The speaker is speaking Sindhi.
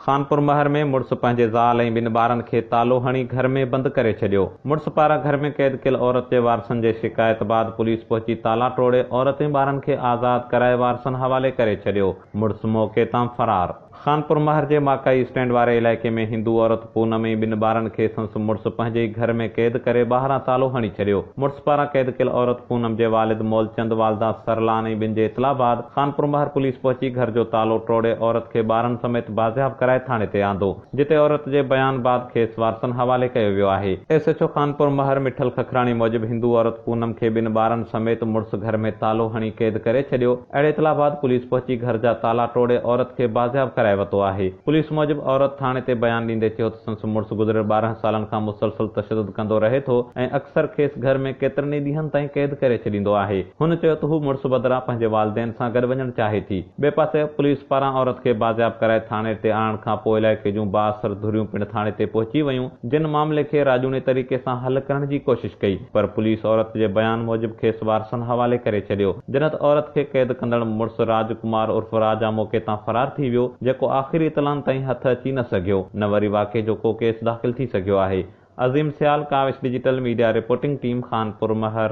خانپور مهر ۾ مڙس پنهنجي زال ۽ ٻن ٻارن کي تالو هڻي گهر ۾ بند ڪري ڇڏيو. مڙس پاران گهر ۾ قيد ڪيل عورت جي وارثن جي شڪايت بعد پوليس پهچي تالا ٽوڙي عورت ۽ ٻارن کي آزاد ڪرائي وارثن حوالي ڪري ڇڏيو، مڙس موقعي تان فرار. خانپور مهر جي ماڪائي اسٽينڊ واري علائقي ۾ هندو عورت پونم ۽ ٻن ٻارن کي سنس مڙس پنهنجي ئي گهر ۾ قيد ڪري ٻاهران تالو هڻي ڇڏيو. مڙس پاران قيد ڪيل عورت پونم جي والد مولچند، والده سرلان ۽ ٻن جي اطلاع بعد خانپور مهر پوليس پهچي گهر جو تالو ٽوڙي عورت کي ٻارن سميت بازياب ڪرائي ٿاڻي تي آندو، جتي عورت جي بيان بعد کيس وارثن حوالي ڪيو ويو آهي. S H O Khanpur Mahar Mithal Khakhrani موجب هندو عورت پونم کي ٻن ٻارن سميت مڙس گهر ۾ تالو هڻي قيد ڪري ڇڏيو، اهڙي اطلاع بعد پوليس پهچي گهر جا تالا ٽوڙي عورت کي بازياب ڪرائي وتو آهي. پوليس موجب عورت ٿاڻي تي بيان ڏيندي چيو ته سندس مڙس گذريل 12 سالن کان مسلسل تشدد ڪندو رهي ٿو ۽ اڪثر کيس گهر ۾ ڪيترن ئي ڏينهن تائين قيد ڪري ڇڏيندو آهي. هن چيو ته هو مڙس بدران پنهنجي والدين سان گڏ وڃڻ چاهي ٿي. ٻئي پاسي پوليس پاران عورت کي بازياب ڪرائي ٿاڻي تي آڻڻ کانپوء علائقي جون بااثر ڌريون پڻ ٿاڻي تي پهچي ويون جن معاملي کي راڄوڻي طريقي سان حل ڪرڻ جي ڪوشش ڪئي پر پوليس عورت جي بيان موجب کيس وارثن حوالي ڪري ڇڏيو جڏهن ته عورت کي قيد ڪندڙ مڙس راج ڪمار عرف راجا موقعي تان فرار ٿي ويو جيڪو آخري اطلاعن تائين هٿ اچي نه سگهيو نه وري واقعي جو ڪو ڪيس داخل ٿي سگهيو آهي. Azeem Sial, Kawish digital media reporting team, Khanpur Mahar.